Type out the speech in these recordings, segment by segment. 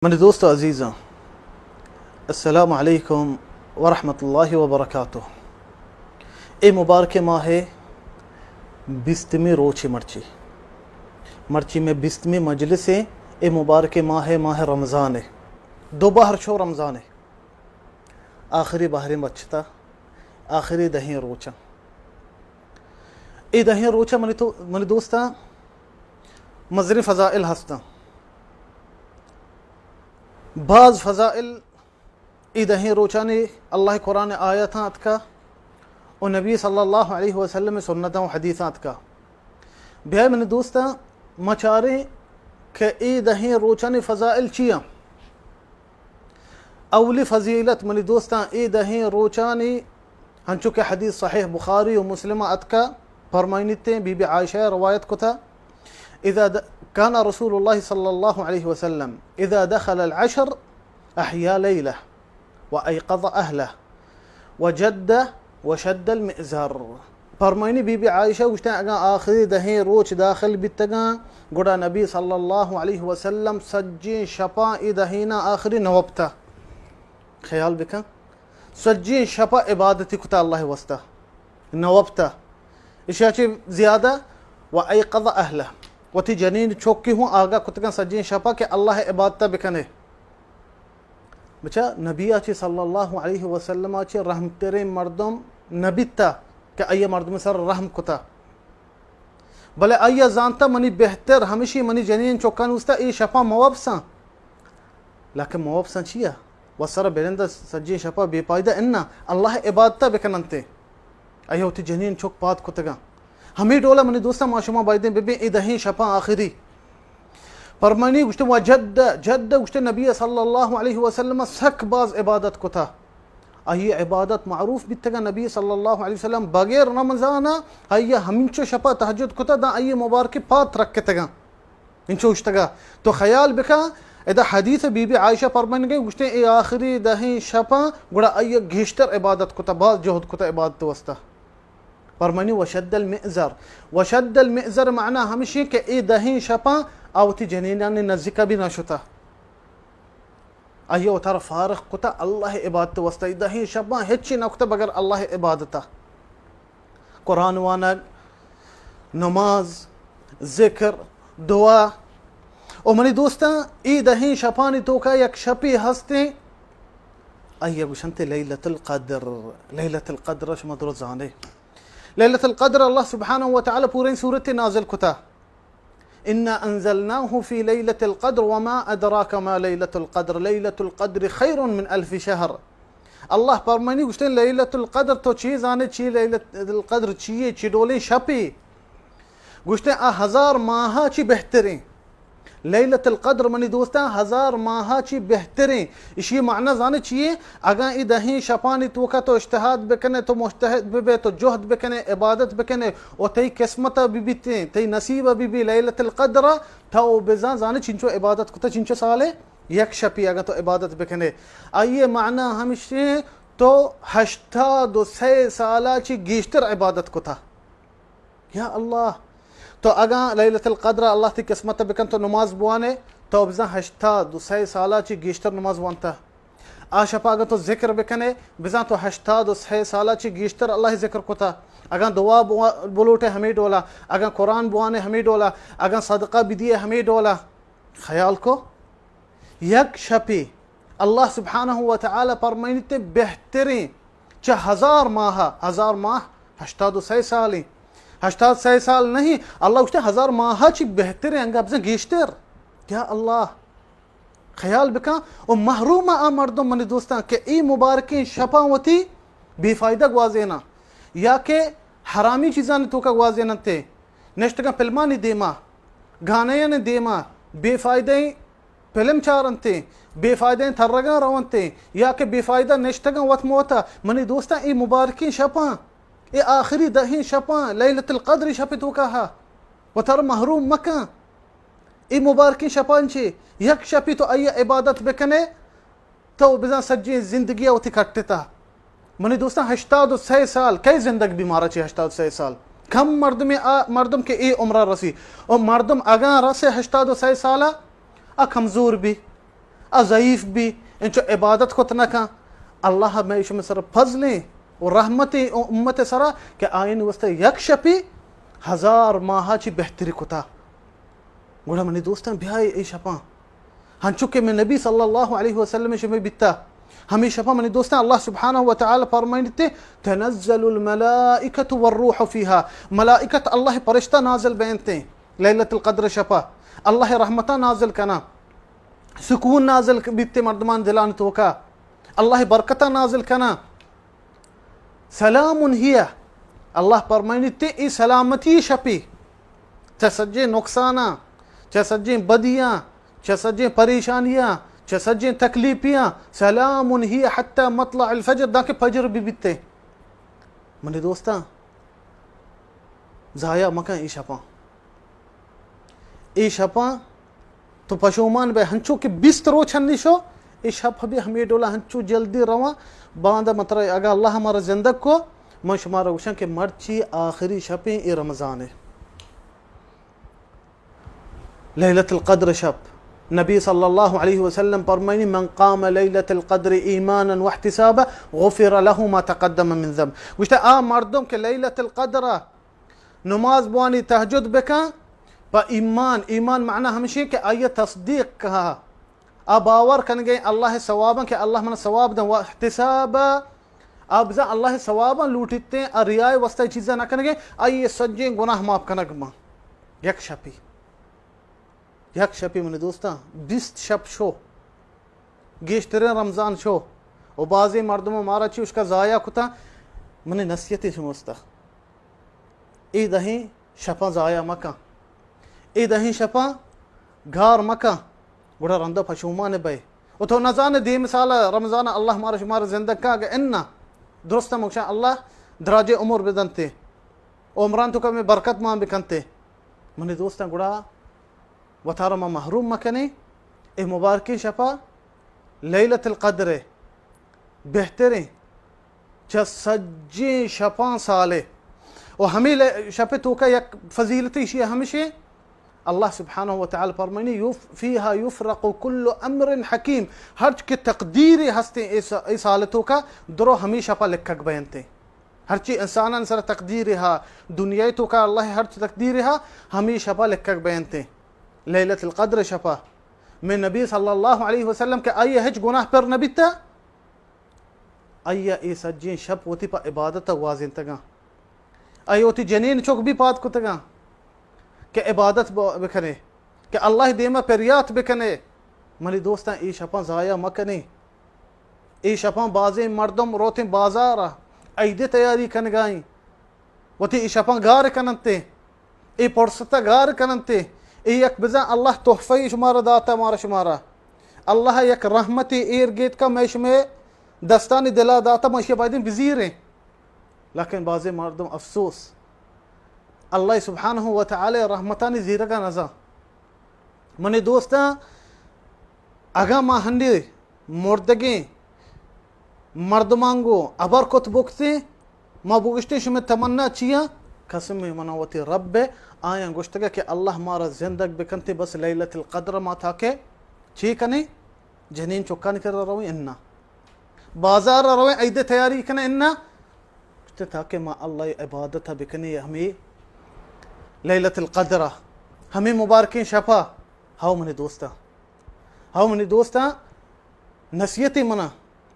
منی دوست و عزیزاں، السلام علیکم ورحمۃ اللہ وبرکاتہ۔ اے مبارک ماہ بیستمی روچے مرچی، مرچی میں بیستمی مجلس ہے۔ اے مبارک ماہ، ماہ رمضان ہے، دو بہر چو رمضان ہے، آخری بہریں بچتا، آخری دہیں روچاں۔ اے دہیں روچاں منی تو، منی دوستاں، مزنیں فضائل ہستاں۔ باز فضائل اے دہیں روچانی اللہ قرآن آیاتاں اتکا و نبی صلی اللہ علیہ وسلم سنتاں و حدیثاں اتکا۔ بیائے منی دوستاں، ما چاریں کہ اے دہیں روچانی فضائل چیاں۔ اولی فضیلت منی دوستاں، اے دہیں روچانی، ہنچو کہ حدیث صحیح بخاری و مسلم اتکا، فرمائنیتے، بی بی عائشہ روایت کتا، اذا د-، كان رسول الله صلى الله عليه وسلم إذا دخل العشر أحيا ليله وأيقظ أهله وجد وشد المئزر۔ فرمائنی، بی بی عائشہ گوشتن، اگاں آخری دہیں روچ داخل بیتگاں، گڑا نبی صلی اللہ علیہ وسلم سجیں شپاں اے دہینا آخری نوپتا۔ خیال بکن، سجیں شپا عبادتی کتا اللہ واسطہ، نوپتا۔ اشیا چہ زیادہ، و ایقظ اہلہ، وتی جنین چوکی ہوں آگاہ کتگاں سجیں شپا کہ اللہ عبادتا بکنے۔ بچا نبی آ چہ صلی اللہ علیہ وسلم آ چہ رحمتریں مردم نبیتا کہ آئی مردم سر رحم کتا، بلے آئی زانتا منی بہتر ہمشی منی جنین چوکان اوستا اے شپا موابساں۔ لیکن موابساں چیا؟ و سر بلند سجیں شپا بے پائدہ انا، اللہ عبادتا بکننتے۔ آئی وتی جنین چوک پاد کتگاں۔ ہمے ڈولا منی دوستاں، ما شما بایدیں ببیں اے دہیں شپاں آخری۔ پرمانی گوشتے، و جد، جد گوشتے نبی صلی اللہ علیہ وسلم سک باز عبادت کتا۔ آئی عبادت معروف بیتگا، نبی صلی اللہ علیہ وسلم بغیر رمضان آئی ہمینچو شپا تہجد کتا، داں آئی مبارک پاد رکتگا۔ انچو اشتگا۔ تو خیال بکن، ادا حدیث بی بی عائشہ پرمائنگے، گوشتے اے آخری دہیں شپاں گڑا آئی گیشتر عبادت کتا، باز جہد کتا عبادت واسطہ۔ پرمانی وشد المئزر۔ وشد المئزر معنی ہمشی کہ اے دہیں شپاں آ وتی جنینانی نزدیکا بھی نہ شتا۔ آئی وتارا فارغ کتا اللہ عبادت واسطہ۔ اے دہیں شپاں ہچی نہ کتا بغیر اللہ عبادتا۔ قرآن وانگ، نماز، ذکر، دعا۔ او منی دوستاں، اے دہیں شپانی توکا یک شپی ہستیں، آئی گوشنتے لیلۃ القدر۔ لیلۃ القدر شما درست زانے۔ لیلۃ القدر اللہ سبحانہ و تعالی پوریں سورت نازل کتا۔ انا انزلناه في ليلة القدر وما ادراك ما ليلة القدر، ليلة القدر خير من ألف شهر۔ اللہ پرمانی گوشتے، لیلۃ القدر تو چی زانے، چی لیلۃ القدر چیے، چی ڈولیں شپی؟ گوشتے، آ ہزار ماہ چی بہتریں۔ لیلۃ القدر منی دوستاں ہزار ماہ چی بہتریں۔ اشی معنی زانے چیے؟ اگاں اے دہیں شپانی توکا تو اجتہاد بکنے، تو مجتہد ببے، تو جہد بکنے، عبادت بکنے، و تئی قسمت ببیتیں، تئی نصیب ببی لیلۃ القدر، تو بزاں زانے چنچو عبادت کتا، چنچو سالے یک شپی اگاں تو عبادت بکنے۔ آئی معنی ہمشی تو ہشتاد و سئے سالا چی گیشتر عبادت کتا۔ یا اللہ، تو اگاں لیلۃ القدر اللہ تئی قسمت بکن تو نماز بوانے، تو بزاں ہشتاد و سئے سالا چی گیشتر نماز وانتا۔ آ شپا اگاں تو ذکر بکنے، بزاں تو ہشتاد و سئے سالا چی گیشتر اللہ ذکر کتا۔ اگاں دعا بوا-، بلوٹے ہمے ڈولا، اگاں قرآن بوانے ہمے ڈولا، اگاں صدقہ بدیے ہمے ڈولا۔ خیال کو، یک شپے اللہ سبحانہ و تعالی پرمائنیتے بہتریں چہ ہزار ماہ، ہزار ماہ ہشتاد و سئے سالیں۔ ہشتاد سئے سال نہیں، اللہ گوشتے ہزار ماہ چی بہتریں، انگا بزن گیشتر۔ یا اللہ، خیال بکن، و محروم آ مردم منی دوستاں کہ اے مبارکیں شپاں وتی بے فائدہ گوازیناں یا کہ حرامی چیزانی توکا گوازیننتے، نشتگاں فلمانی دیما، گانیانی دیما، بے فائدہ پلم چارنتے، بے فائدہ ترگاں رونتے، یا کہ بے فائدہ نشتگاں وت موتا۔ منی دوستاں، اے مبارکیں شپاں، اے آخری دہیں شپاں، لیلۃ القدر شپ توکا ہا، وتر محروم مکن۔ اے مبارکیں شپاں چے یک شپی تو آئی عبادت بکنے، تو بزاں سجیں زندگی وتی کٹتا۔ منی دوستاں، ہشتاد و سئے سال، کئی زندگ بی مارا چی ہشتاد و سئے سال؟ کم مردمے آ مردم کہ اے عمرا رسی۔ او مردم اگاں رسے ہشتاد و سئے سالا، آ کمزور بی۔ آ ضعیف بی، انچو عبادت کت نہ کن۔ اللہ مئے شمئے سر فضلیں و رحمتیں امت سرا کہ آیانی واسطہ یک شپی ہزار ماہا چی بہتری کتا۔ گڑا منی دوستاں، بیائے اے شپاں، ہنچو کہ میں نبی صلی اللہ علیہ وسلم شمئے بیتا، ہمیں شپاں منی دوستاں، اللہ سبحانہ و تعالی فرمائنتے، تنزل الملائکۃ والروح فیہا، ملائکت اللہ پرشتہ نازل بینتے لیلۃ القدر شپا، اللہ رحمتہ نازل کنا، سکون نازل بیتے مردمان دلان توکا، اللہ برکتہ نازل کنا۔ سلام ہی، اللہ فرمائنتے، اے سلامتی شپی چہ سجیں نقصاناں، چہ سجیں بدیاں، چہ سجیں پریشانیاں، چہ سجیں تکلیفیاں۔ سلام ہی حتی مطلع الفجر، دانکہ فجر بہ بیتے۔ منی دوستاں، ضائع مکن اے شپاں۔ اے شپاں تو پشومان بئے، ہنچو کہ بیست روچ ہنی شو، اے شپ بھی ہمے ڈولا ہنچو جلدی رواں۔ باندا مترا اگاں اللہ مارا زندگ کو، من شمارا گوشاں کہ مرچی آخری شپیں اے رمضان ہے، لیلۃ القدر شپ۔ نبی صلی اللہ علیہ وسلم فرمائنی، من قام لیلۃ القدر ایمانا واحتسابا غفر له ما تقدم من ذنب۔ گوشتے، آ مردم کہ لیلۃ القدر نماز بوانی، تہجد بکن، پہ ایمان، ایمان معنی ہمشی کہ آئی تصدیق کہا، آ باور کنگے اللہ ثواباں کہ اللہ من ثواب دن، و احتساب، آ بزاں اللہ ثواباں لوٹیتے، آ ریائے واسطہ چیزاں نہ کنگے، آئی سجیں گناہ معاف کنگ ما۔ یک شپی، یک شپی منی دوستاں، بیست شپ شو، گیشتریں رمضان شو، و بازیں مردم مارا چی اشکا ضائع کتا۔ منی نصیحتی شموستا، اے دہیں شپاں ضائع مکن، اے دہیں شپاں گار مکن، گڑا رندا پشومان بئے۔ و تو نزانے دیم سال رمضان اللہ مارا شمارا زندگ کا، اگہ انا درست مکشان اللہ دراجے عمر بدنتے، عمران تو کمی برکت مان بکنتے۔ منی دوستاں، گڑا وتارا ما محروم مکنیں۔ اے مبارکیں شپا لیلۃ القدر بہتریں چہ سجیں شپاں سالے۔ و ہمیں لے-، شپ توکا یک فضیلت ایشی ہمشے، اللہ سبحانہ و تعالی فرمائنی، یف-، فیہا یفرق کل امر حکیم، ہرچ کہ تقدیر ہستیں اے س-، اے سال توکا درو ہمیں شپا لکھگ بینتے۔ ہرچی انسانان سر تقدیر ہا، دنیا توکا اللہ ہرچ تقدیر ہا، ہمیں شپا لکھگ بینتے۔ لیلۃ القدر شپا میں نبی صلی اللہ علیہ وسلم کہ آئی ہچ گناہ پر نبیتا، آئی اے سجیں شپ وتی پہ عبادت گوازینتگاں۔ آئی وتی جنین چک بھی پاد کتگاں کہ عبادت ب-، بکنے، کہ اللہ دیما پریات بکنے۔ منی دوستاں، اے شپاں ضائع مکنے۔ اے شپاں بازیں مردم روتیں بازار ء عید تیاری کنگائیں۔ وتی اے شپاں گار کننتے، اے پرستا گار کننتے۔ اے یک بزاں اللہ تحفہ شمارا داتا، مارا شمارا۔ اللہ یک رحمتے ایر گیت کا، میں شمے دستانی دلا داتا، ما اشی بایدیں بزیریں۔ لیکن بازیں مردم افسوس، اللہ سبحانہ و تعالی رحمتانی زیرگا نزا۔ منی دوستاں، اگاں ما ہنڈے مردگیں مردماں گوں ہبر کت بکتیں، ما بگشتیں شمئے تمنا چیا؟ قسم منا وتی رب ء، آیاں گشتگ کہ اللہ مارا زندگ بکنتیں، بس لیلۃ القدر ما تاکہ چی کنیں؟ جنین چکانی کرا رویں انا، بازار ء رویں عید ء تیاری کنیں انا، گشتیں تاکہ ما اللہ ء عبادت ء بکنیں ہمیں لیلۃ القدر ء، ہمیں مبارکیں شپ ء۔ ہاو منی دوستاں، ہاو منی دوستاں، نصیحتے منا،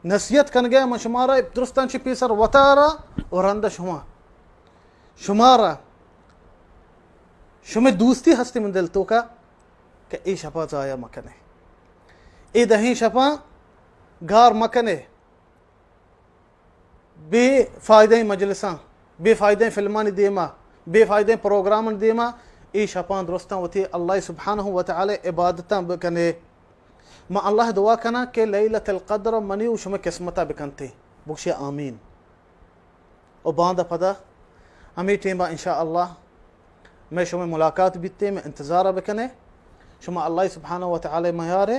نصیحت کنگے من شمارا درستاں چی پیسر وتارا و رند شما، شمارا شمئے دوستی ہستی من دل توکا کہ اے شپا ضائع مکنے، اے دہیں شپاں گار مکنے۔ بے فائدہ مجلساں، بے فائدہ فلمانی دیما، بے فائدہ پروگرامانی دیما، اے شپاں درستاں وتی اللہ سبحانہ و تعالی عبادتاں بکنے۔ ما اللہ دعا کناں کہ لیلۃ القدر منی و شمئے قسمتا بکنتے۔ بگشے آمین۔ و باندا پدا ہمے ٹیما انشاءاللہ مئے شمئے ملاقات بیتے، مئے انتظارا بکنے۔ شما اللہ سبحانہ و تعالی میارے۔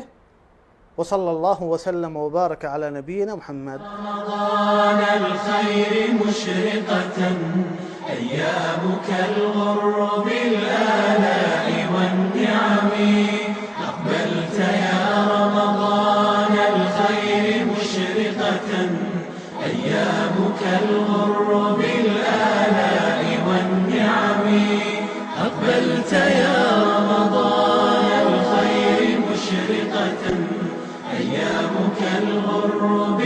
وصلى الله وسلم وبارك على نبينا محمد. رمضان الخير مشرقة، أيامك الغر بالآلاء والنعم. أقبلت يا رمضان. الغر بالآلاء والنعم. أقبلت يا رمضان الخير مشرقة، أيامك الغر